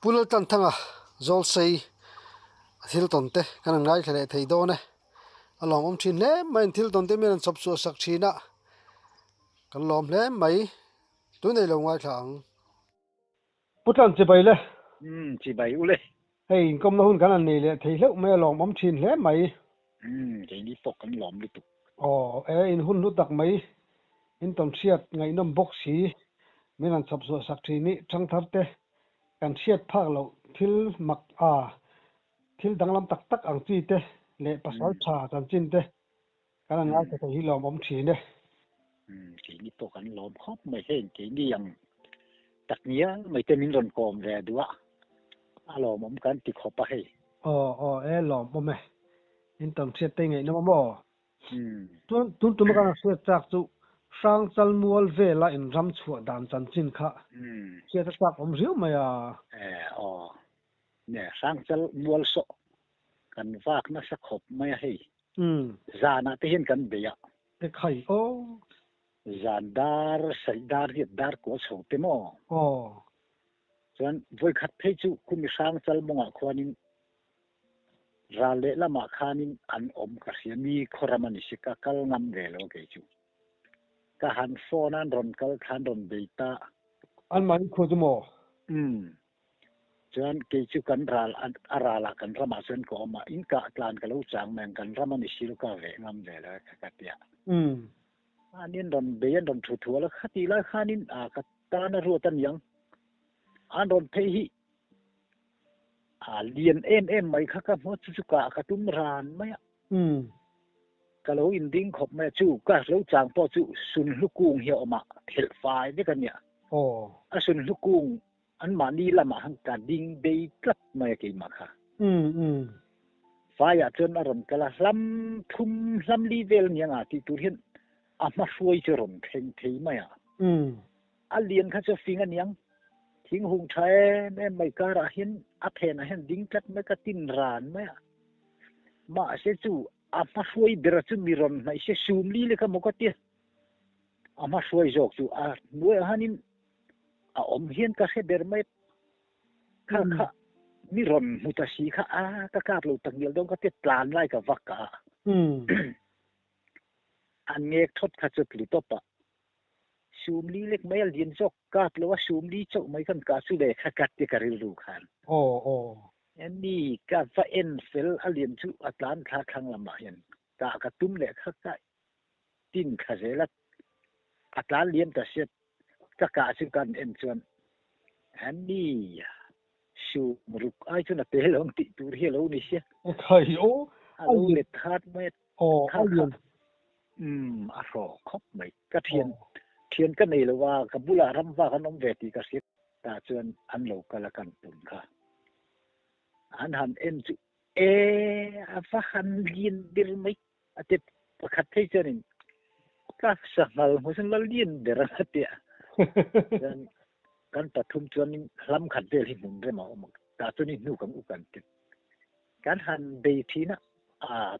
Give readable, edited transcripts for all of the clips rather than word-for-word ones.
Pu Laltanthanga Zawlsei a thil tawn te kan han ngaithla leh thei dawn e. A lawmawm thin hle mai an thil tawn te mian an chhawp chhuah sak thin a, kan lawm hle mai. Tunei lo ngaithla ang. Pu Tlan chibai le. Umm chibai u le. Hei inkawmna hun kan han nei leh thei hleuh mai a lawmawm thin hle mai. Umm keini pawh kan lawm lutuk. Aw e in hun hlu tak mai in tawn hriat ngaihnawm bawk si min han chhawp zuah sak thin i thangthar te kan hriat phak loh thil mak a thil danglam tak tak ang chi te leh pasal tha chanchin te kan han ngaithla thei hi lawmawm thin e. Umm keini pawh kan lawm khawp mai heng keini ang tak ngial mai te min rawn kawm ve duh a a lawmawm kan ti khawp a hei. Aw aw e lawmawm e. In tam hriat te ngaih nawm aw. Chuan tun tuma kan hriat chak chu Hrangchal mual vela in ram chhuah dan chanchin kha hriat a chak awm riau mai a. E aw. Ne Hrangchal mual sawh kan vak nasa khawp mai a hei. Zanah te hian kan bei a. E khai aw. Zan dar sarih dar riat dar kual chho te maw? Aw. Chuan vawikhat phei chu khumi Hrangchal mawngah khuanin Ral lehlamah khanin an awm ka hria mi khawram a ni si ka kal ngam ve lo kei chu. Ka han phone a an rawn kal thla an rawn bei ta. An mahni khua chu maw? Umm. Chuan kei chu kan ral a ralah kan ramah chuan ka awm a, in kah tlan ka lo chang mai ang kan ram a ni si lo ka veh ngam ve lo e ka ti a. Umm. An rawn bei an rawn thu thual a khatih lai khanin a ka tan a ruat a niang an rawn phei hi A lian em em mai kha ka hmu chu chu ka ka tum ran mai a. Ka lo inding khawp mai a, chu ka lo chang pawh chu sunhlu kung hi a awm a, phelh fai vek a nia. A sunhlu kung anmahni lamah khan ka ding bei tlat mai a keimah kha. Faiah chuan a rawn kal a, hlam thum hlam li vel nia nga tih tur hian a hma hruai chu a rawn thleng thei mai a. A lian kha chu a fing a niang. Thing hung tha em em mai karah hian a phenah hian ding tlat mai ka tin ran mai a. Mahse chu a hma hruai bera chu mi rawn hnaih se sum li lek a maw ka tia. A hma hruai zawk chu a hnuaiah hianin a awm hian ka hre ber mai. Kha kha mi rawn hmu ta si kha a ka kap lo tak ngial dawn ka tia tlan lai ka vak a. An ngek thawt kha chu tlu tawp a. Sum li lek mai a lian zawk kap lo a sum li chauh mai kan kah chu le kha kat te ka rilru khan. Aw aw. Ni ka va en fel a lian chu a tlan thla thlang lamah hian kah ka tum leh kha ka tin thla zel a, a tlan liam ta sia ka kah chu kan en chuan ni sum ruk ai chuan a tel lo ang tih tur hi a lo ni sia. Khai aw. A lo let khat mai a. Aw, a lian. Umm, a hraw khawp mai. Ka thian, thian ka nei lo a, ka bulah ramva kan awm ve tih ka hria. Tah chuan an lo kal a kan pum kha. An han en chu, E, a va han lian ber mai. A ti pakhat phei chuanin, Ka sanghal hmu chuan la lian ber ang a ti a. Chuan kan pathum chuanin hlam khat vel hi hmun rem a awm ang. Tah chuan i hnuk ang u kan ti. Kan han bei thin a, a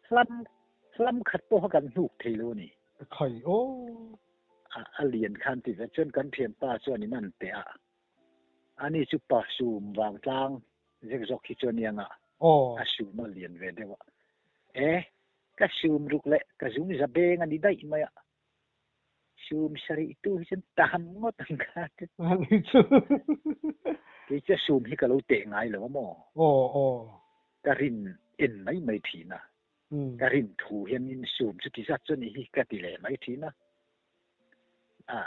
hlam hlam khat pawh kha kan hnuk thei lo a ni. Khai aw. A a lian khan ti ve chuan kan thianpa chuan in an teh a, ani chu pa sum vang tlang zek zawk hi chu a nia nga, a sum a lian ve deuh a. E, ka sum ruk leh ka zung za beng a ni daih mai a, Sum sarih tu hi chuan tam ngawt ang kha te. Ani chu. Kei chu sum hi ka lo teh ngai lo a maw? Aw aw. Ka rin en mai mai thin a. Ka rin thu hianin sum chu ti zat chu ni hi ka ti leh mai thin a. A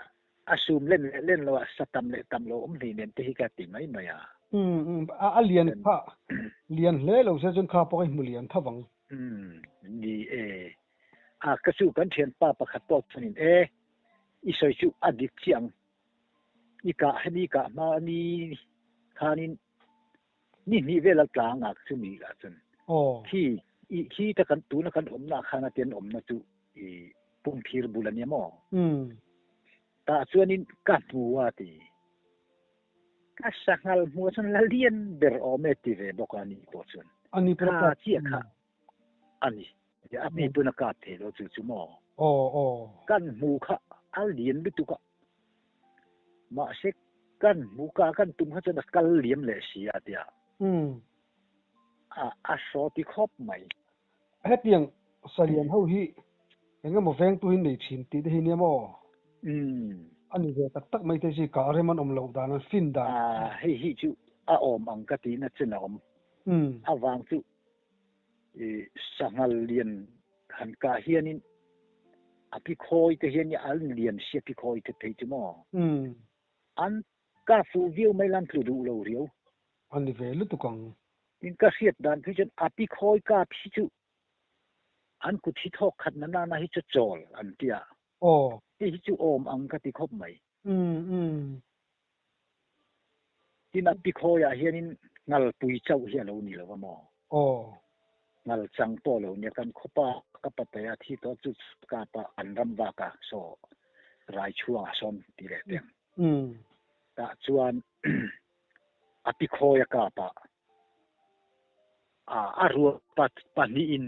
a sum len leh len lo ah sa tam leh tam lo awm hlei nen te hi ka ti mai mai a. Umm a lian kha lian hle lo se chuan kha pawh hi hmu lian tho vang. Umm ni e. A ka chu kan thianpa pakhat pawh chuanin e i sawi chu a dik chiah ang, i kah hemi kah hma ni khanin ni hnih vel a tlang a chu mi lah chuan khi i khi ta kan tuna kan awmna khan a tian awmna chu i pumphir bul a nia maw? Tah chuanin ka hmu a ti. Ka sanghal hmuh chuan la lian ber awm e ti ve bawk a ni pawh chuan. Kha chiah kha a ni. A mi pawn a kap thei lo chu chu maw? Aw aw. Kan hmu kha a lian lutuk a. Mahse Kan hmu ka kan tum kha chuan a kal liam leh si a tia. A a hraw ti khawp mai. Hetiang salian ho hi eng emaw vengtu hi nei thin tih te hi nia maw? A ni ve tak tak mai te chi kah rem an awm loh dan an fin dan. A hei hi chu a awm ang ka tihna chen a awm. A vang chu i sanghal lian han kah hianin a pi khawi te hian an lian sia pi khawi te phei chu maw? An kah fuh viau mai la an tlu duh lo riau. A ni ve lutuk ang. Tin ka hriat dan phei chuan a pi khawi kap hi chu an kut hi thawk khat na nana hi chu chawl an ti a. Aw. Hei hi chu awm ang ka ti khawp mai. Umm umm. Tin a pi khawi ah hianin ngalpui chauh hi a lo ni lo va maw? Aw. Ngal chang pawh a lo nia kan khawpa ka patea thi tawh chu kapa an ram vak a saw rai chhuang a sawn ti leh teng. Umm. Tah chuan a pi khawi a kap a, a rual pahnihin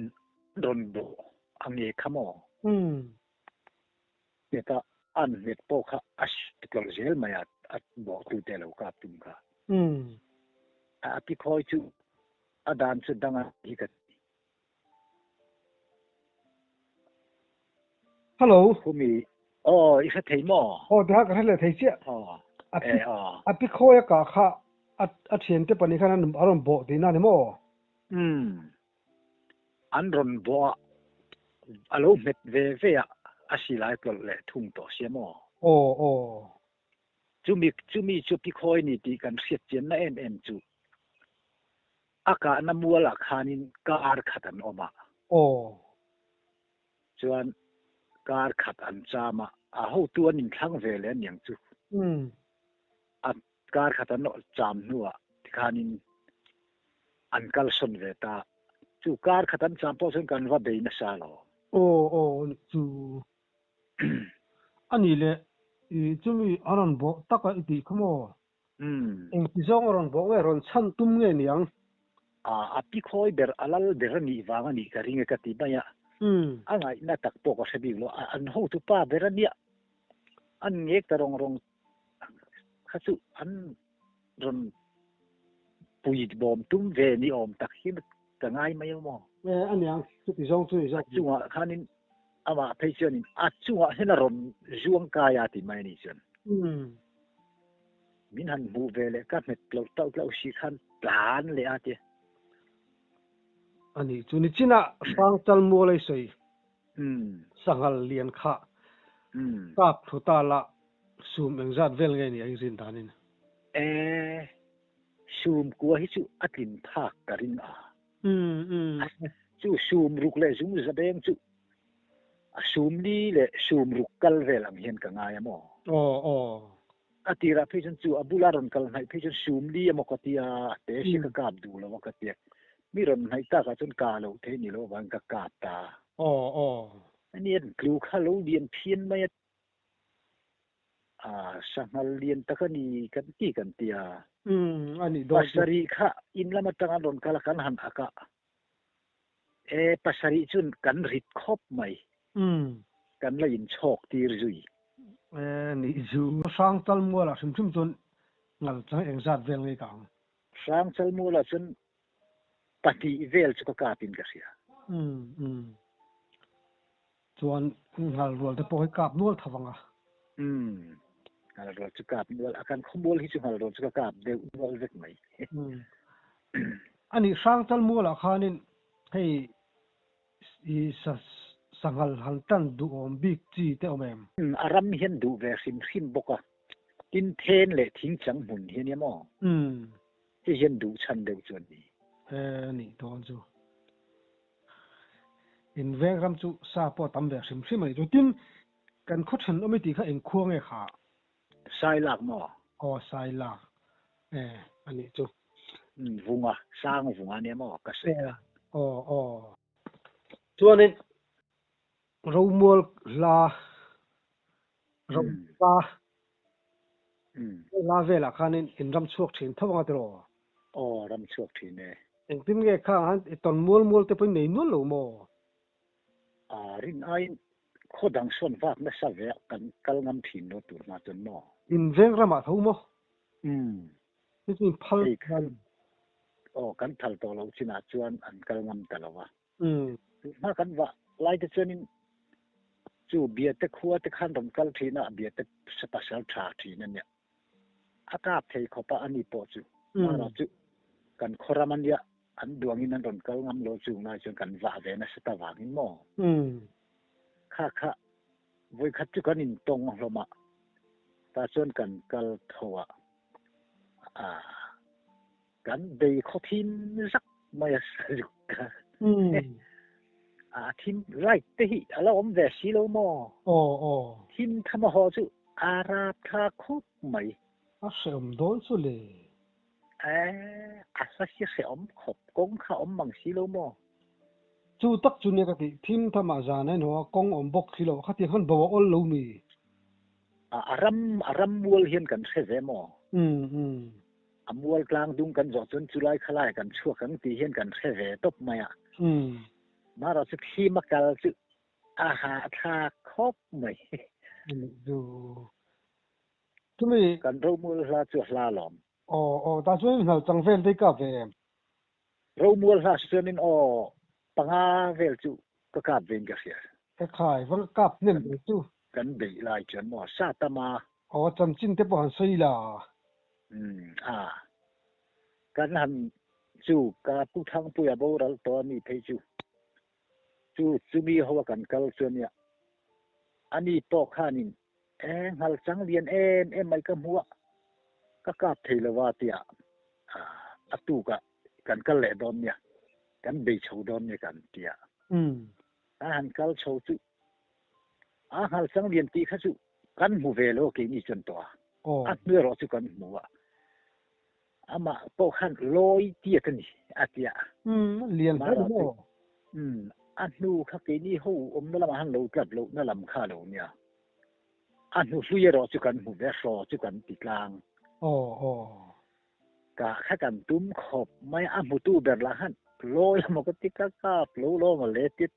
an rawn bawh a nge kha maw? Heta an hmet pawh kha a hriat lo zel mai a, a bawhtute a lo kap tum kha. A pi khawi chu a dan chu dang a hi ka ti. Hello. Khumi, aw i hre thei maw? Aw tiha ka hre leh thei chiah. Aw, e aw. A pi khawi a kah kha a thiante pahnih khan a rawn bawh tihna a ni maw? Umm, an rawn bawh a, a lo hmet ve ve a, a silai tlawlh leh thung tawh sia maw? Aw, aw. Chumi, chumi chu pi khawi ni tih kan hriat chianna em em chu A kahna mualah khanin kar khat an awm a. Aw. Chuan kar khat an cham a, a hotu an inthlang ve leh aniang chu. Umm. A kar khat an cham hnuah tikhanin an kalsawn ve ta. Chu kar khat an cham pawh chuan kan va bei nasa lo. Aw aw chu. A nih leh i chumi an rawn bawh tak a i tih kha maw? Umm. Engti zawng a rawn bawh nge, rawn chhan tum nge niang? A, a pi khawi ber, a lal ber a nih vang a nih ka ring e ka ti mai a. Umm. A ngaihna tak pawh ka hre bik lo. A, an hotu pa ber a nia. An ngek ta rawng rawng kha chu an rawn pui bawm tum ve ni awm tak hi ka ngai mai a maw? E, a niang, chuti zawng chu ni zawk. A chungah khanin amah phei chuanin a chungah hian a rawn zuang kai a ti mai a ni chuan. Umm. Min han hmuh ve leh ka hmet tlo tauh tauh si khan tlan leh a ti. A nih chu nichinah Hrangchal mual ei sawi sanghal lian kha kap thlu ta la sum engzat vel nge ni a inrin danin? E, sum kua hi chu a tlin phak ka ring a. Chu sum ruk leh zung za beng chu a sum li leh sum ruk kal vel ang hian ka ngai a maw? Aw aw. A tirah phei chuan chu a bula rawn kal hnaih phei chuan sum li emaw ka ti a, te si ka kap duh lo a ka ti a. Mi rawn hnaih takah chuan ka loh thei ni lo avangin ka kap ta. Aw aw. Ani a tlu kha lo lian phian mai a. A sanghal lian tak a ni kan ti kan ti a. Umm a nih dawn chu. Pasarih kha in lam atanga rawn kal a kan han ak a. E pasarih chuan kan rit khawp mai. Umm. Kan la inchhawk tir zui. E nih zu. Hrangchal mualah hrim hrim chuan ngal chang engzat vel ngei ka ang. Hrangchal mualah chuan pahnih vel chu ka kap in ka hria. Umm umm. Chuan ngal rual te pawh hi kap nual tha vang a. Umm. Ngal rual chu kap nual a, kan khawmual hi chu ngal rual chu ka kap deuh nual vek mai. Umm. A nih Hrangchal mualah khanin hei i sa sanghal han tan duhawm bik chi te awm em? Umm, a ram hian duh ve hrim hrim bawk a, tin then leh thingchang hmun hi a nia maw? Umm. Hei hian duh chhan deuh chu a ni. E a nih dawn chu. In veng ram chu sa pawh a tam ve hrim hrim a nih chu. Tin, kan khaw then awm i tih kha eng khua nge kha? Sailak maw? Aw Sailak e a nih chu. Vunga, sang vunga nia maw ka sawi kha. Aw aw. Chuanin Romual hla, ro hla, hla velah khanin in ram chhuak thin tho anga tiraw? Aw ram chhuak thin e. Engtin nge khang han i tawn mual mual te pawhin nei nual lo maw? A rin aiin khaw dang sawn vak nasa ve a kan kal ngam thin lo tur hma chuan maw? In veng ramah tho maw? Umm. Chu chu in phal Hei khan aw kan phal tawh loh chinah chuan an kal ngam ta lo a. Umm. Hma kan vah lai te chuanin chu Biate khua te khan rawn kal thin a, Biate pasal tha thin a nia. A kap thei khawp a ani pawh chu. Mara chu kan khaw ram a nia, an duangin an rawn kal ngam lo chung lai chuan kan vah ve nasa ta vangin maw? Kha kha vawikhat chu kan intawng hlawm a, tah chuan kan kal tho a, ah kan bei khaw thim zak mai a zuk kha. A thim light te hi a la awm ve si lo maw? Aw aw. Thim tham a haw chu a rap tha khawp mai. A hrehawm dawn chu le. Eh, a hla hi hrehawm khawp kawng kha awm mang si lo maw? Chu tak chu nia ka tih, thim thamah zan a inhaw a, kawng awm bawk si lo, khatiang khan bo a awl lo mi? A ram, a ram mual hian kan hre ve maw? Umm, umm. A mual tlang dung kan zawh chuan chulai khalai kan chhuak ang tih hian kan hre ve tawp mai a. Umm. Mahrawh chu thim a kal chu a hahthlak khawp mai. Anih chu. Chumi. Kan romual hla chu a hla alawm. Aw, aw, tah chuan in hnalh chang vel te i kap ve em? Romual hla chuanin aw, panga vel chu ka kap vein ka hria. Ka khai, va kap hnem ve chu. Kan beih lai chuan maw sa tam a. Aw, chanchin te pawh han sawi la. Umm, a. Kan han chu ka Pu Thangpuia boral tawh a mi phei chu. Chu chumi ho a kan kal chu ania. Ani pawh khanin e nghal chang lian em em mai ka hmu a, ka kap thei lo a tia a tuk a kan kal leh dawn nia, kan bei chho dawn nia kan tia. A han kal chho chu a nghal chang lian tih kha chu kan hmu ve lo keini chuan tawh a, a hnu erawh chu kan hmu a. Amah pawh khan lawi tiat a ni a ti a. Umm, lian hle ni maw? Umm, a hnu kha keini ho awmna lamah han lo tlat lohna lam kha a lo nia. A hnu hlui erawh chu kan hmu ve, hraw chu kan ti tlang. Aw, aw. Kah kha kan tum khawp mai a, a hmutu ber lah khan lawi emaw ka ti ka kap lo lo emaw le tit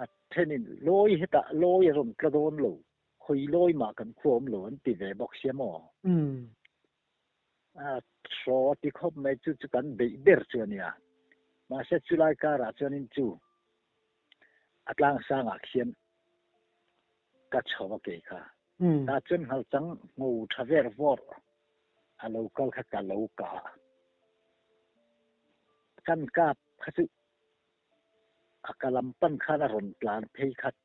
a thenin lawi hetah lawi a rawn tla dawn lo. Hawi lawi mah kan khua awm lo an ti ve bawk sia maw? Umm. A hraw a ti khawp mai chu chu kan beih ber chu a nia. Mahse chulai karah chuanin chu a tlangsangah khian ka chho a kei kha. Umm. Tah chuan nghalchang ngo tha ver vawr a lo kal kha ka lo kah a. Kan kap kha chu a ka lam pan khan a rawn tlan phei khat.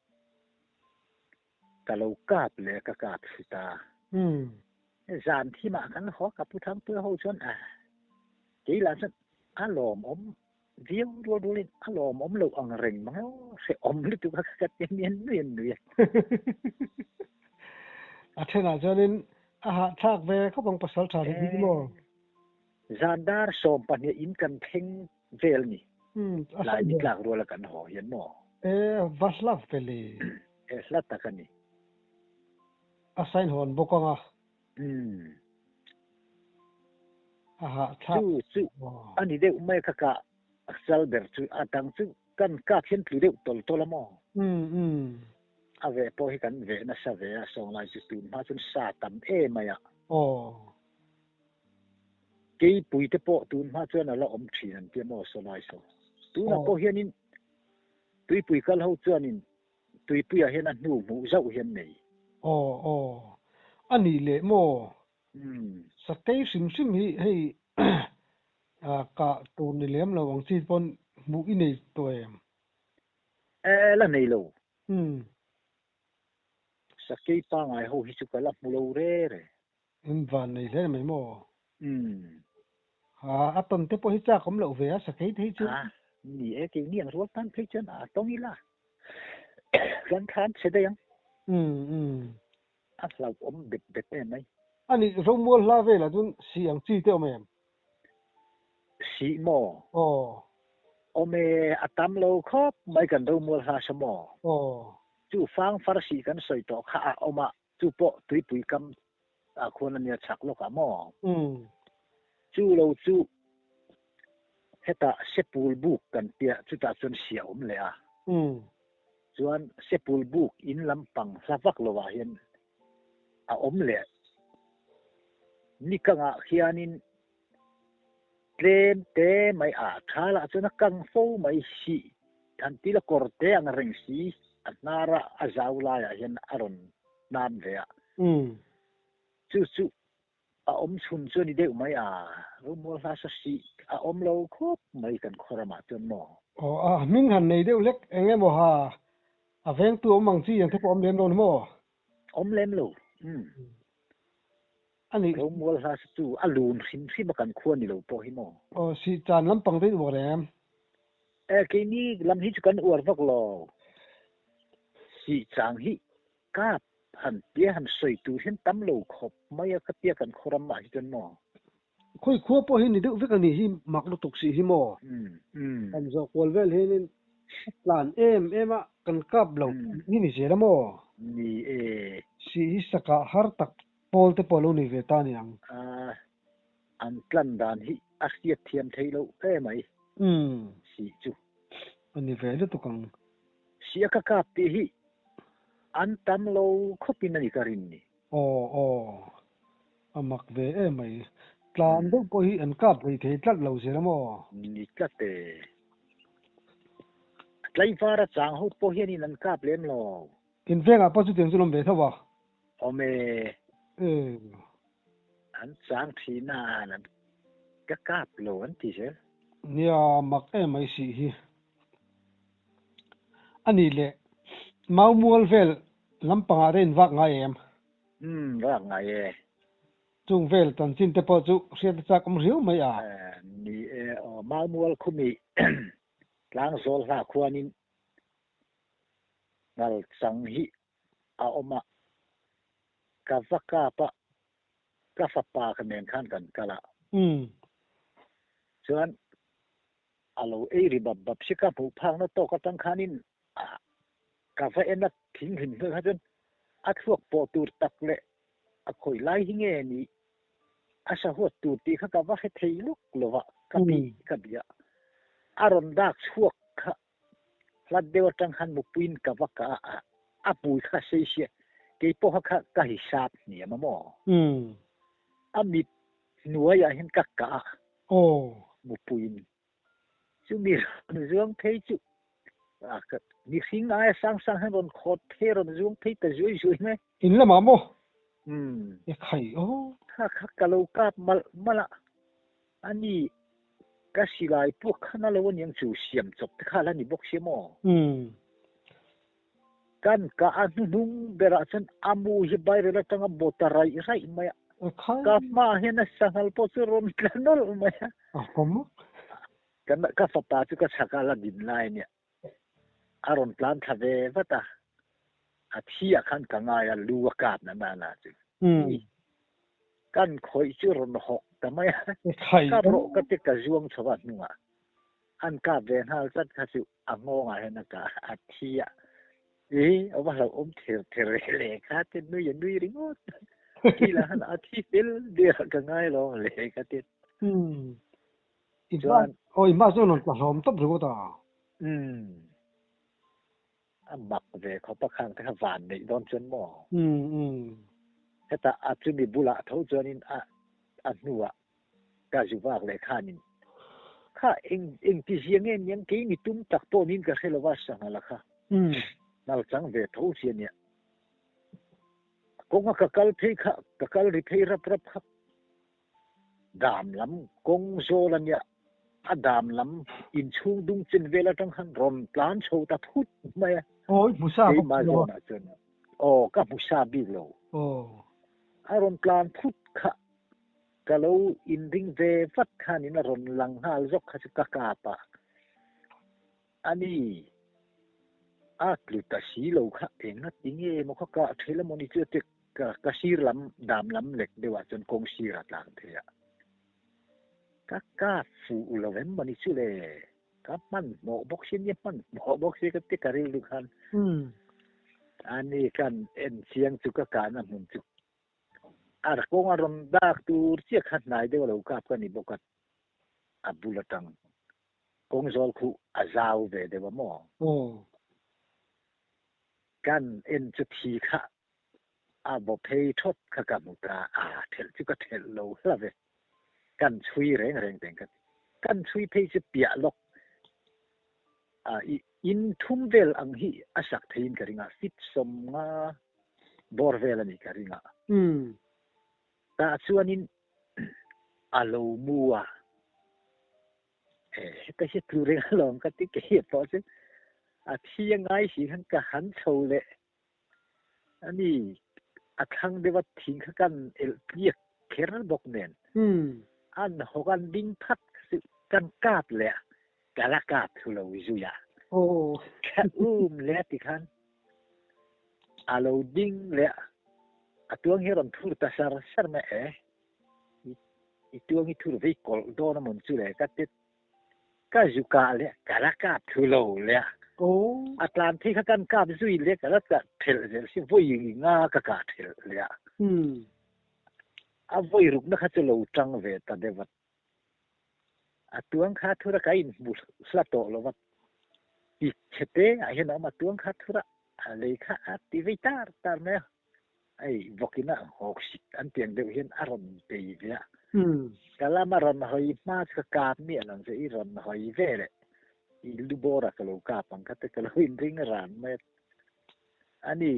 Ka lo kap leh ka kap si ta. Zan thimah kan haw ka Pu Thangpuia ho chuan a kei lah chuan a lawmawm viau rual rualin a lawmawm loh ang reng mang emaw hrehawm lutuk a ka ti a ni nui a nui a. A thenah chuanin a hahthlak ve khawp ang pasal tha nih hi maw? Zan dar 12 in kan thleng vel ni. Lai ni tlak rual a kan haw hian maw? E, va hla ve le. E, hla tak a ni. A sign hawn bawk ang a. Umm. A hahthlak. Chu chu a ni deuh mai kha ka sal ber chu a dang chu kan kap hian tlu deuh tawl tawl a maw? Umm umm. A veh pawh hi kan veh nasa ve a, sawnglai chu tun hma chuan sa tam em mai a. Aw. Keipui te pawh tun hma chuan a la awm thin an tia maw Sawlai saw. Tunah pawh hianin tuipui kal ho chuanin tuipuiah hian a hnu hmuh zauh hian nei. Aw aw. A nih leh maw? Sakei hrim hrim hi hei kah tur ni lem lo ang chi pawn hmuh i nei tawh em? E la nei lo. Sakei pangai ho hi chu ka la hmu lo re re. In van nei hle mai maw? Umm. Ha, a tawn te pawh hi chak awm loh ve a, sakei te hi chu. A, ni e, keini ang rual tan phei chuan a tawng ila. Kan thlan chhe daih ang. Umm, umm. A hlauhawm bet bet em mai. A nih, Romual hla velah chuan sih ang chi te awm em? Sih maw? Aw. Awm e, a tam lo khawp mai kan Romual hla saw maw? Aw. Chu fangfar sih kan sawi tawh kha a awm a, Chu pawh tuipui kam ah khuan a nia chhak lawk ah maw? Chu lo chu hetah Sepul buk kan tia chutah chuan sia awm leh a. Chuan Sepul buk in lampang hla vak lo ah hian a awm leh. Ni kangah khianin tlem te mai a tha lah chuan a kang fo mai si. Han ti la kawr te ang reng si a hnara a zau laiah hian a rawn hnam ve a. Chu chu a awm chhun chu a ni deuh mai a, Romual hla sa si a awm lo khawp mai kan khaw ramah chuan maw? Aw a hming han nei deuh hlek eng emaw ha a vengtu awm ang chi ang te pawh awm lem lo ni maw? Awm lem lo, umm. A nih. Romual hla sa chu a lun hrim hrim a kan khua ni lo pawh hi maw? Aw sih chan lampang te in uar em? E keini lam hi chu kan uar vak lo. Sih chang hi Kap han tia han sawi tur hian tam lo khawp mai a, khatia kan khaw ram ah hi chuan maw? Khawi khua pawh hi ni deuh vek a nih hi mak lutuk si hi maw? Kan zawh kual vel hianin a tlan em em a, kan kap lo hi ni zel a maw? Ni e. Si hi sakah har tak pawl te pawh a lo nei ve ta a ni ang. An tlan dan hi a hriat thiam theih loh e mai si chu. A ni ve lutuk ang. Sia ka kap tih hi an tam lo khawpin a ni ka rin ni. Aw aw, a mak ve em mai. Tlan deuh pawh hi an kap hlei thei tlat lo zel a maw? Ni tlat e. Tlaivar a chang ho pawh hianin an kap lem lo. In vengah pawh chutiang chu an awm ve tho a. Awm e. Em. An chang thin a, an ka kap lo an ti zel. Nia, mak em mai sih hi. A nih leh, mau mual vel lampangah te in vak ngai em? Umm, vak ngai e. Chung vel chanchin te pawh chu hriat a chak awm riau mai a. Ni e, aw, mau mual khumi tlangzawl hla khuanin ngal chang hi a awm a, ka va kap a, ka fapa ka nen khan kan kal a. Chuan A lo ei ri bap bap si ka hmuh phakna tawk atang khanin ka va en a thing hlim hmel kha chuan a thluak pawh tur tak leh a khawi lai hi nge ni a sahuat tur tih kha ka va hre thei lawk lo va ka pi ka bia a rawn dak chhuak kha hlat deuh atang khan mupuiin ka va kah a a hmui kha sei sia keipawh kha ka hisap hniam a maw a mit hnuaiah hian ka kah a. Aw. Mupuiin chumi rawn zuang phei chu mihring aia sang sang hian rawn khawt phei rawn zuang phei ta zuai zuai mai. In lamah maw? Umm. E khai aw. Kha kha ka lo kap malh malh a, ani ka silai puak khan a lo aniang chu siam chawp te kha la ni bawk sia maw? Umm. Kan kah a hnuhnung berah chuan a mu hi bairel atanga baw ta raih raih mai a. Ka hmaah hian a sanghal pawh chu rawn tla nawlh mai a. Ka fapa chu ka chhak a la din lai ania. A rawn tlan thla ve vat a. A thi ah khan ka ngai a, lu a kap na nana chu. Kan khawih chu rawn hawk ta mai a. Ka rawh ka ti ka zuang chho a hnungah. An kap ve nghal chat kha chu a nghawngah hian a kah a thi a, i a va hlauhawm ther ther le kha te nui a nui ringawt ti lah khan a thi fel der ah ka ngai lo le kha te. Umm i hma aw i hma chuan rawn tla hlawm tawp ringawt a. Umm a mak ve khawp a khang te kha van neih dawn chuan maw. Umm umm. Hetah a chumi bulah tho chuanin a a hnuah Ka zu vak leh khanin, Kha, eng engti zia nge niang kei mi tum tak pawh niin ka hre lo va, Sanghala kha nal chang ve tho si a nia. Kawnga ka kal phei kha, ka kal ri phei rap rap kha dam lam kawng zawl a nia, a dam lam inchhung dung chen vel atang khan rawn tlan chho ta phut mai a. Aw, i hmu sa bawk si lo a. Chuan, aw, ka hmu sa bik lo. Aw. A rawn tlan phut kha Ka lo inring ve vat khanin a rawn lang nghal zawk kha chu ka kap a, ani a tlu ta si lo kha enga ti nge maw ka kah thel a mawni chu a ti ka sir lam dam lam lek deuh ah chuan kawng sir a tlang thei a, ka kap fuh lo em mawni chu le ka hmanhmawh bawk si nia hmanhmawh bawk si ka ti ka rilru khan ani kan en chiang chu ka kahna hmun chu A kawng a rawn dak tur chiah kha hnai deuh a lo kap ka ni bawk a, a bul atang kawng zawl khu a zau ve deuh a maw? Kan en chu thi kha A vaw phei thawt kha ka hmu ta a, thelh chu ka thelh lo hla ve. Kan chhui reng reng teng ka ti. Kan chhui phei chu piah lawk a i in thum vel ang hi a sak theiin ka ring a, fit 50 bawr vel a nih ka ring a. Tah chuanin a lo mu a, heta hi tlu reng alawm ka ti kei pawh chu a thi a ngai si khan ka han chho leh a ni. A thlang deuh a thing kha kan elh tliak kher bawk nen an hawk an ding phat kha chu kan kap leh a, ka la kap thu lo zui a. Ka um leh a tikhan a lo ding leh a, a tuang hi a rawn thur ta sar sar mai e. I tuang hi thur vei kawlh dawn a mawn chu le ka ti ka zu kah leh ka la kap thu lo le a. A tlan phei kha kan kap zui leh ka la kah thelh zel si vawi nga ka kah thelh leh a. A vawi rukna kha chu lo tang ve ta deuh a. A tuang kha thura ka inhmu hla tawh lo va, ti chhe te ah hian a awm a, tuang kha thura a lei kha a ti vei tar tar mai a, hei vawkina hawk sik an tiang deuh hian a rawn bei ve a, ka lama rawn hawi hma chu ka kap miah lo ang che, i rawn hawi ve leh i lu bawrah ka lo kap ang kha te ka lo inring ran mai a, ani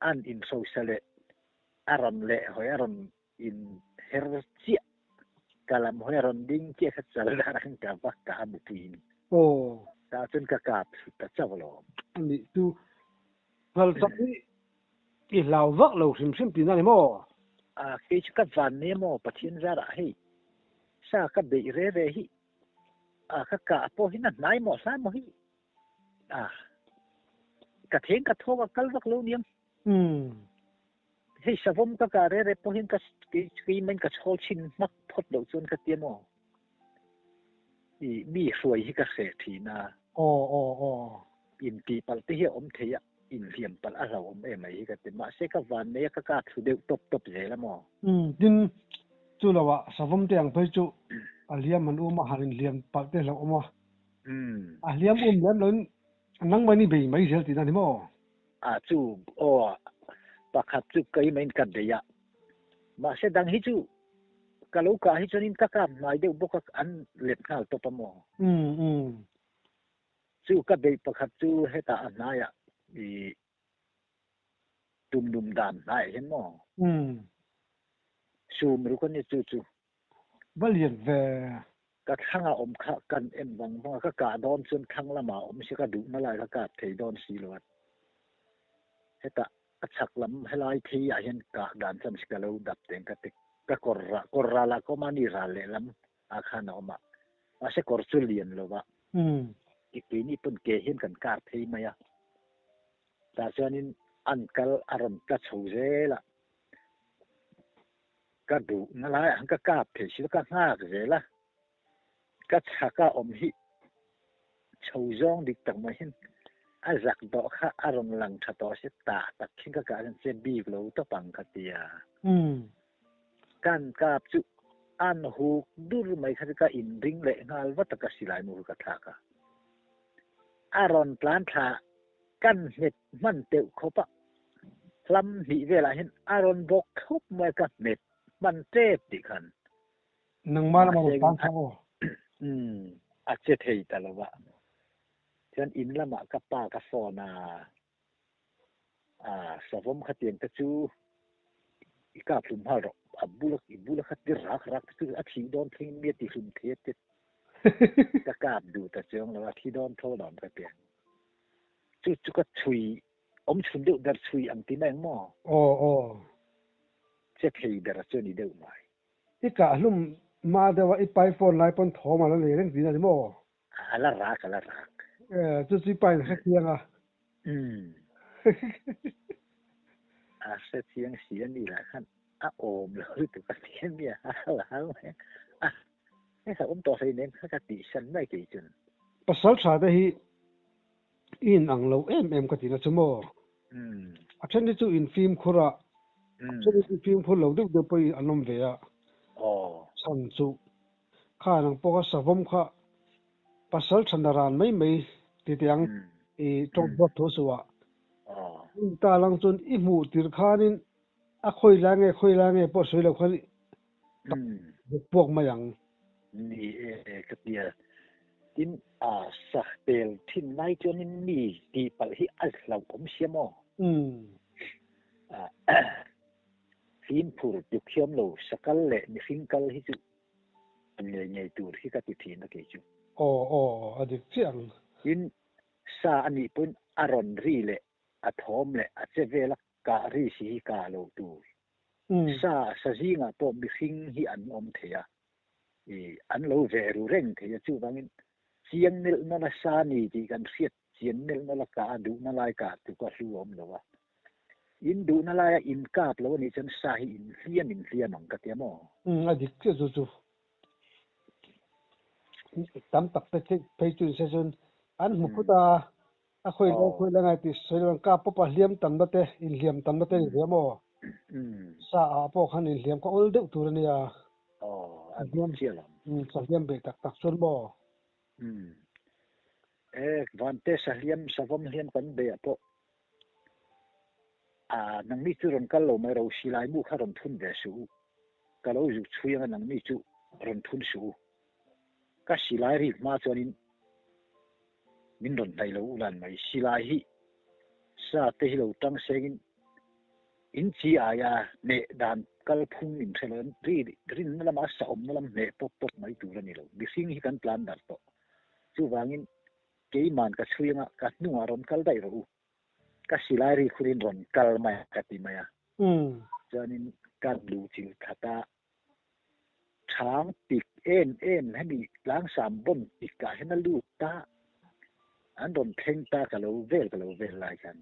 an inhrosa leh a rawn leh hawi a rawn In her chiah ka lam hawi a rawn ding chiah kha chal dar ang ka va ka a mupui in. Aw. Tah chuan ka kap thut ta chauh alawm. A nih chu nghal chak hi i hlau vak lo hrim hrim tihna ni maw? A kei chu ka van nei maw Pathian zarah hei sa ka beih re re hi a ka kah pawh hi na hnai maw hla maw hi a ka theng ka thawk a kal vak lo niang. Umm. Hei savawm ka kah re re pawhin ka kei main ka chhawl chhin hmak phawt loh chuan ka tia maw? I mi hruai hi ka hreh thin a. Aw aw aw. Intih palh te hi a awm thei a, inhliam palh a hlauhawm em mai hi ka ti. Mahse ka van nei a ka kah thlu deuh tawp tawp zel a maw? Umm tin chu lo ah savawm te ang phei chu a hliam han um a, han inhliam palh te hlauhawm a. Umm. A hliam um lem loin nangmahni bei mai zel tihna ni maw? A chu aw pakhat chu keimahin ka bei a, mahse dang hi chu ka lo kah hi chuanin ka kap hnai deuh bawk a, an let nghal tawp a maw? Umm umm. Chu ka beih pakhat chu hetah a hnaiah i tumnum dan hnaiah hian maw? Umm. Sum ruk a ni chu chu. Va lian ve. Ka thlangah awm kha kan en vang vang a, ka kah dawn chuan thlang lamah awm si ka duhna lai ka kap thei dawn si lo a. Hetah a chhak lam helai phei ah hian kah dan chuan si ka lo dap teng ka ti. Ka kawr rah kawr ral ah ka awm a, ni ral lehlam ah khan a awm a. Mahse kawr chu lian lo va. Keini pawn ke hian kan kar phei mai a. Tah chuanin an kal a rawn tla chho zel a. Ka duh na laiah khan ka kap thei si lo, ka nghak zel a, ka chhaka awm hi chho zawng dik tak mai hian a zak dawh kha a rawn lang tha tawh si, tah tak khin ka kah hian che bik lo tawp ang ka ti a. Kan kap chu an huk dur mai kha chu ka inring leh nghal vat a, ka silai mu kha ka thlak a, a rawn tlan thla kan hmet hman teuh khawp a, hlam hnih velah hian a rawn bawk thlup mai a, ka hmet hman tep tih khan. Nangmah lamah rawn tan thla aw. Umm, a che thei ta lo va. Chuan in lamah ka pa ka phone a, a savawm khatiang te chu i kap hlum nghal rawh, a bula i bula kha ti rak rak te chu a thih dawn thlengin mi a ti hlum thei a ti. Ka kap duh ta chuang lo a, thi dawn tho lawm ka ti. Chu chu ka chhui awm chhun deuh ber chhui ang ti mai ang maw? Aw aw. Che thei ber a chu a ni deuh mai. I kah hlum hma deuh a i pai phone lai pawn thawm a la nei reng tih na ni maw? A la rak a la rak. E chu chu i pain a hre chiang a. Umm. A hre chiang si a ni lah khan a awm lo lutuk a ti a nia a hal mai a. Hei ka awm tawh hleinem kha ka tih san mai kei chuan. Pasal tha te hi i in ang lo em em ka ti na chu maw? A then hi chu in fimkhur a, a then hi chu fimkhur lo deuh deuh pawhin an awm ve a. Chhan chu khan ang pawh kha savawm kha pasal tha na ran mai mai ti teh ang i tawng buat tho suh a. In ta lang chuan i hmuh tir khanin. A khawi lai nge khawi lai nge pawh sawi lo khan i puak mai ang. Ni e ka tia. Tin a sa pel thin lai chuanin mi tih palh hi a hlauhawm sia maw? Fimkhur tuk hiam lo sakal leh mihring kal hi chu an ngei ngei tur hi ka ti thin a kei chu. Aw aw a dik chiah ang. Tin sa a nih pawn a rawn ri leh a thawm leh a che vel a kah ri si hi kah lo tur. Sa sa zingah pawh mihring hi an awm thei a, i an lo ve ru reng thei a, chuvangin chiang nelh nawlh a sa ni tih kan hriat chian nelh nawlh a kah a duhna lai kah tuk a hlu a awm lo a. In duhna laia in kap lo a nih chuan sa hi in hliam in hliam ang ka ti a maw? Umm a dik chiah chu chu. Tam tak te phei chu in se chuan an hmu phut a, A khawi lai khawi lai ngai tih sawi lo an kap pawp a hliam tamna te inhliam tamna te ni ve maw? Sa ah pawh khan inhliam kha awl deuh tur a nia. Aw, a dik chiah lo. Sa hliam ve tak tak chuan maw? E, Vante sa hliam, savawm hliam kan beih ah pawh a nangni chu rawn kal lo mai ro, silai mu kha rawn thun ve suh u. Ka lo zuk chhui anga nangni chu rawn thun suh u. Ka silai rik hma chuanin Min rawn hnaih lo ulan mai. Silai hi sa te hi lo tang sengin in chi aia hneh dan kal phung in hre lo an ri rinna lama sa awmna lam hneh pawp pawp mai tur a ni lo. Mihring hi kan tlan darh tawh. Chuvangin keiman ka chhui anga ka hnungah rawn kal daih rawh u. Ka silai ri khurin rawn kal mai a ka ti mai a. Chuanin ka luhchilh khat a. Chhang pik em em hemi tlangsam bomb pik ah hian a lut ta, an rawn thleng ta ka lo vel ka lo vel lai khan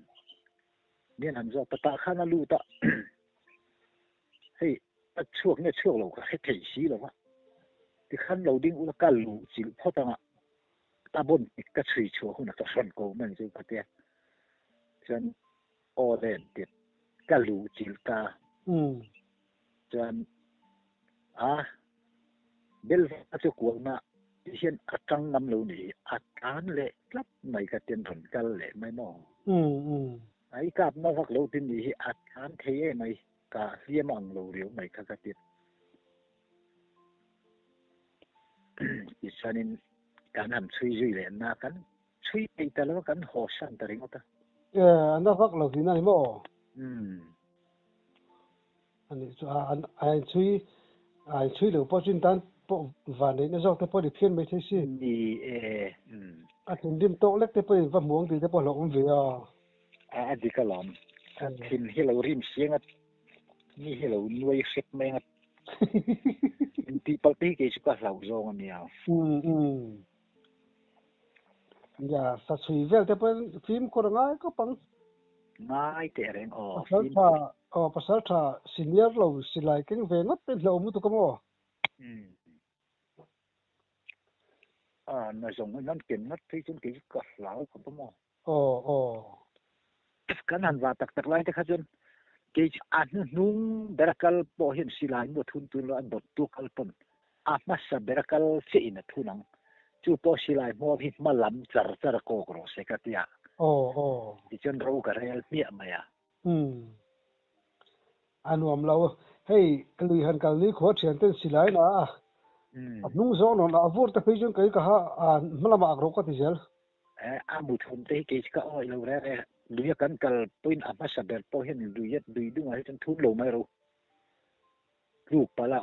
mian han zawk ta tah khan a lut a, hei a chhuak nge chhuak lo ka hre thei si lo va, tikhan lo ding ula ka luh chilh phawt anga a bomb pik ka chhui chhuah hunah ka hrawn ko mai chu ka tia chuan aw len tih ka luh chilh ta. Chuan a bel va chu kualna ti hian a tang ngam lo ni hi a tan leh tlat mai ka tian rawn kal leh mai maw? A i kap na vak lo tin ni hi a tan thei em mai ka hliam ang lo riau mai kha ka ti. Tichuanin kan han chhui zui leh na kan chhui peih ta lo a kan haw san ta ringawt a. E, a na vak lo tihna ni maw? A nih chu a a inchhui a inchhui lo pawh chu in tan pawh van neihna zawk te pawh ni phian mai thei si. Ni e, umm. A thinrim tawk lek te pawhin va hmuang tih te pawh hlauhawm ve a. A a dik alawm. A thin hi lo rim si anga mi hi lo nuai hrep mai anga intih palh te hi kei chu ka hlauh zawng a nia. Umm umm. Nia, sa chhui vel te pawhin fimkhur a ngai khawp ang. Ngai teh reng aw, Pasal tha, fimkhur. aw pasal tha senior lo silai keng ve ngawt te hlauh lutuk a maw? Umm. A, na zawng in an ken ngawt phei chuan kei chu ka hlau khawp a maw? Aw, aw. Kan han va tak tak lai te kha chuan kei chu a hnuhnung ber a kal pawh hian silai maw thun tur lo a dawttu kal pawn a hmasa ber a kal chiah in a thun ang. Chu pawh silai hmuam hi hma lam char char a kawk rawh se ka ti a. Aw aw. Tichuan ro ka rel hmiah mai a. Umm. A nuam lo. Hei lui han kal ni khua thian ten silai na a. A hnung zawng nawn a vur te phei chuan kei ka ha a hma lamah ak rawh ka ti zel. A mu thum te hi kei chu ka awih lo reng e. Luia kan kal pawhin a hmasa ber pawh hian luia lui dungah hi chuan thun lo mai ro. Tluk palh a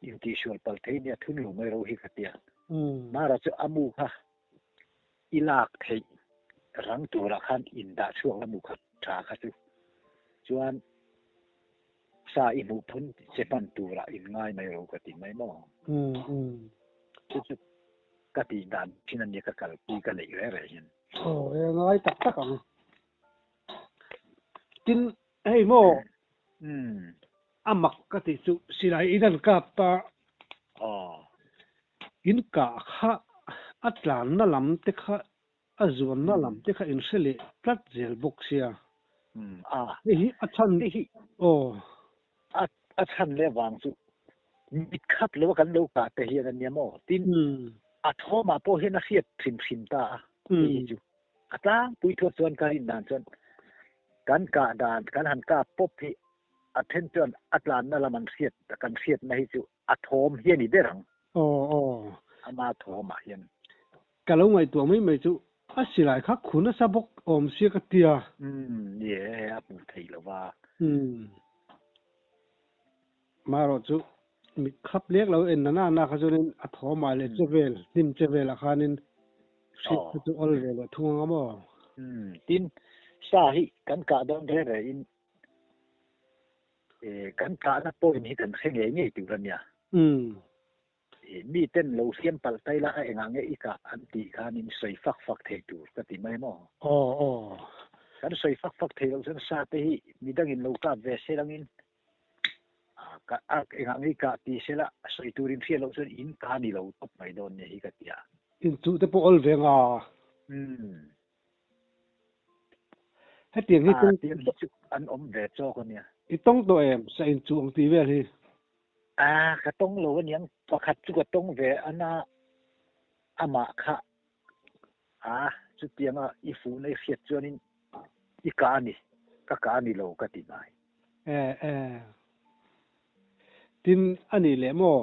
intihsual palh thei nia thun lo mai ro hi ka tia. Mara chu a mu kha i lak theih rang turah khan indah chhuak la mu kha tha kha chu. Chuan sa i hmuh phun che hman turah in ngai mai ro ka ti mai maw? Chu chu ka tih dan thin a nia ka kalpui ka neih reng reng hian. Aw e ngai tak tak ang. Tin hei maw a mak ka tih chu silai in an kap ta. Aw. In kah kha a tlanna lam te kha A zuanna lam te kha in hre leh tlat zel bawk sia. Umm a. Hei hi a chhan Hei hi aw. A a chhan leh vang chu mit khat lo a kan lo kah te hian a nia maw? Tin a thawmah pawh hian a hriat hrim hrim ta a hei hi chu. A tlangpui thuak chuan ka rin dan chuan kan kah dan kan han kap pawp hi. A then chuan a tlanna lam an hriat kan hriatna hi chu a thawm hi a ni ber ang. Aw aw. Ama thawmah hian. Ka lo ngaihtuah mai mai chu a silai kha khu nasa bawk awm sia ka tia. Umm ni e, a hmuh theih lo va. Umm. Marawh chu mit khap lek lo en na na na kha chuanin a thawmah leh che vel, hnim che velah khanin hriat kha chu awl ve leh thung ang a maw? Umm tin, sa hi kan kah dawn reng rengin kan kahna point hi kan hre ngei ngei tur a nia. Mi ten lo hriam palh ta ila a engah nge i kah an tih khanin sawi fak fak thei tur ka ti mai maw? Aw aw. Kan sawi fak fak thei loh chuan sa te hi midangin lo kap ve se langin a engah nge i kah ti se la sawi turin hriat loh chuan in ka ni lo tawp mai dawn nia hi ka ti a. Inchuh te pawh awl ve nga. Umm. Hetiang hi tawng tiang hi chu an awm ve chawk a nia. I tawng tawh em? Sa in chu ang tih vel hi. A, ka tawng lo aniang. Pakhat chu ka tawng ve ana amah kha a, chutianga i fuhna i hriat chuanin i kah a ni, ka kah a ni lo ka ti mai. E, e. Tin, a nih leh maw?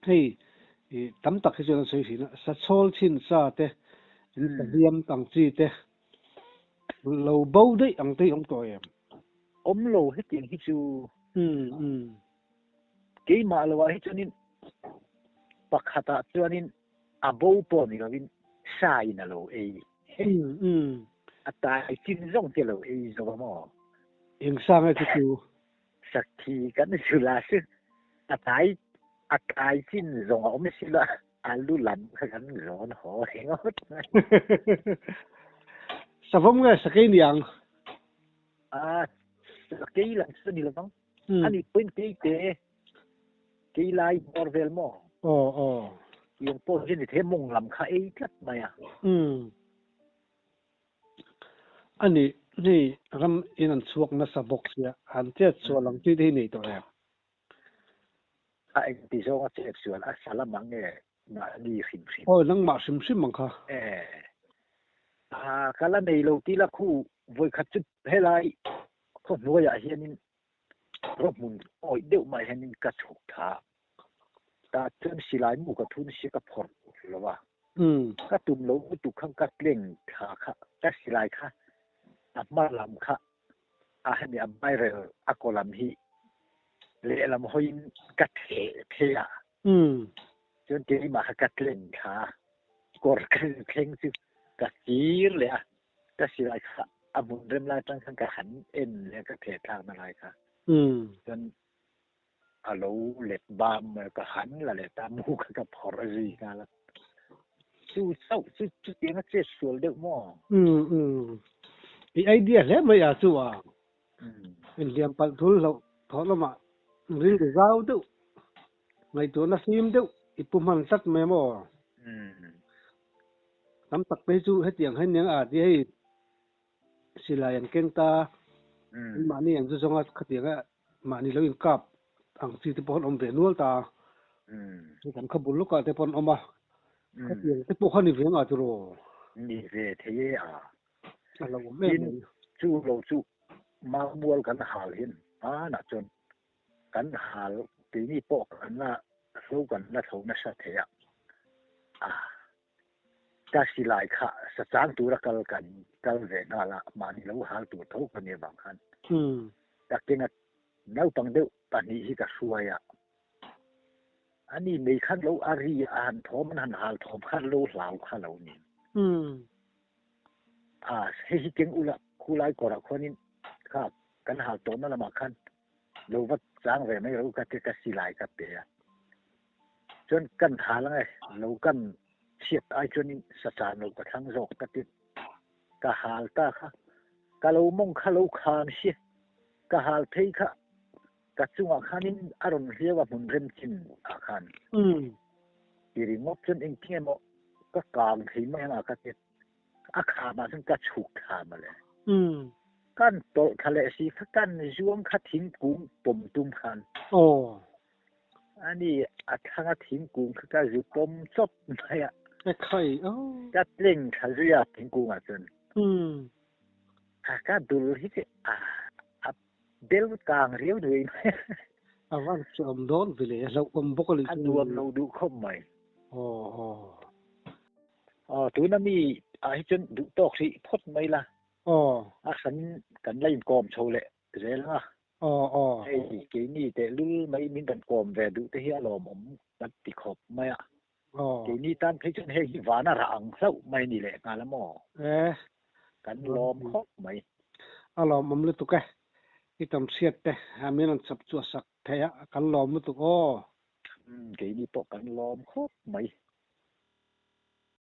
Hei, i tam tak hi chuan an sawi thin a, sa chhawl chhin sa te, in sa hliam ang chi te, lo bo daih ang te hi awm tawh em? Awm lo hetiang hi chu. Keimah lo ah hi chuanin pakhatah chuanin a bo pawh ni lovin sa in a lo ei. A tai chin zawng te lo ei zo a maw? Eng sa nge chu chu? Sakhi kan zul ah si a tai a tai chin zawng a awm si lo a lu lam kha kan zawn haw ringawt mai. Savawm nge sakei ni ang? A sakei lam chu ni lovang. Ani pawhin kei te kei lai bawr vel maw? Aw aw. Tiang pawh hi ni thei mawng lam kha ei tlat mai a. A nih, hei ram in an chhuak nasa bawk sia, han chet sual ang chi te hi nei tawh em? A engti zawnga chet sual a sa lam ang nge mahni hrim hrim? Aw, nangmah hrim hrim ang kha. E, a ka la nei lo tila khu vawikhat chu helai khaw hnuaiah hianin rawhmun awih deuh mah hianin ka chhuk tha. Tah chuan silai mu ka thun si ka phawrh lo a. Ka tum lo lutuk khan ka tleng thla kha, ka silai kha a hma lam kha a hemi a barrel a kaw lam hi lehlam hawiin ka theh phei a. Chuan keimah kha ka tleng thla a, kawr ka thleng chu ka kir leh a, ka silai kha a hmun rem lai atang khan ka han en leh a, ka theh thlakna lai kha. Chuan A lo let bam ka han la leh ta mu kha ka phawrh a zui nghal a. Chu chauh chu chutiang a chet sual deuh maw? Umm umm. I idea hle mai a chu a. Inhliam palh thul hlauh thawh lamah rilru zau deuh, ngaihtuahna fim deuh i pu hman tlat mai maw? Tam tak phei chu hetiang hian nia a ti hei. Silai an keng ta, mahni an zu zawnga khatianga mahni lo inkap ang chi te pawh an awm ve nual ta. Hei kan khaw bul lawkah te pawh an awm a, khatiang te pawh kha ni ve anga tiraw? Ni ve thei e a. A lo awm em mai. Chu lo chu Mamual kan hal hin hmanah chuan kan hal keini pawh kan la hlo kan la tho nasa thei a. Ka silai kha sa chang tura kal kan kal ve nghal a, mahni lo hal tur tho ka nih avang khan ka kenga naupang deuh pahnih hi ka hruai a. Ani mei khan lo a ri a han thawm an han hal thawm kha lo hlau kha lo ni. A hei hi keng ula khulai kawrah khuanin kha kan hal tawhna lamah khan lo va chang ve mai ro ka ti ka silai ka pe a. Chuan kan hal ang e, lo kan chhiat ai chuanin sa chan lo ka thlang zawk ka ti. Ka hal ta kha, ka lo mawng kha lo khan si, ka hal phei kha ka chungah khanin a rawn hliau a hmun rem chin ah khan. Ti ringawt chuan engtin emaw ka kang thei mai ang a ka ti. A kham ah chuan ka chhuk thla mawle. Kan tawlh thla leh si kha kan zuang kha thingkung pawm tum khan. Ani a thlang a thingkung kha ka zu pawm chawp mai a. E khai o. Ka tleng thla zui a thingkung ah chuan. A ka dul hi chu a a. Bel kang riau duai mai. A van hreawm dawn ve le, a hlauhawm bawk a nih chu. A nuam lo duh khawp mai. Aw aw. Aw tuna mi ah hi chuan duh tawk hrih phawt mai la. Aw. A hran kan la inkawm chho leh zel ang a. Aw aw. Hei keini tehlul mai min rawn kawm ve duh te hi a lawmawm kan ti khawp mai a. Aw. Keini tan phei chuan heng hi vana rah ang hlauh mai ni leh nghal a maw? E. Kan lawm khawp mai. A lawmawm lutuk e. I tam hriat te min rawn chap chhuah sak theih a, kan lawm lutuk aw. Umm keini pawh kan lawm khawp mai.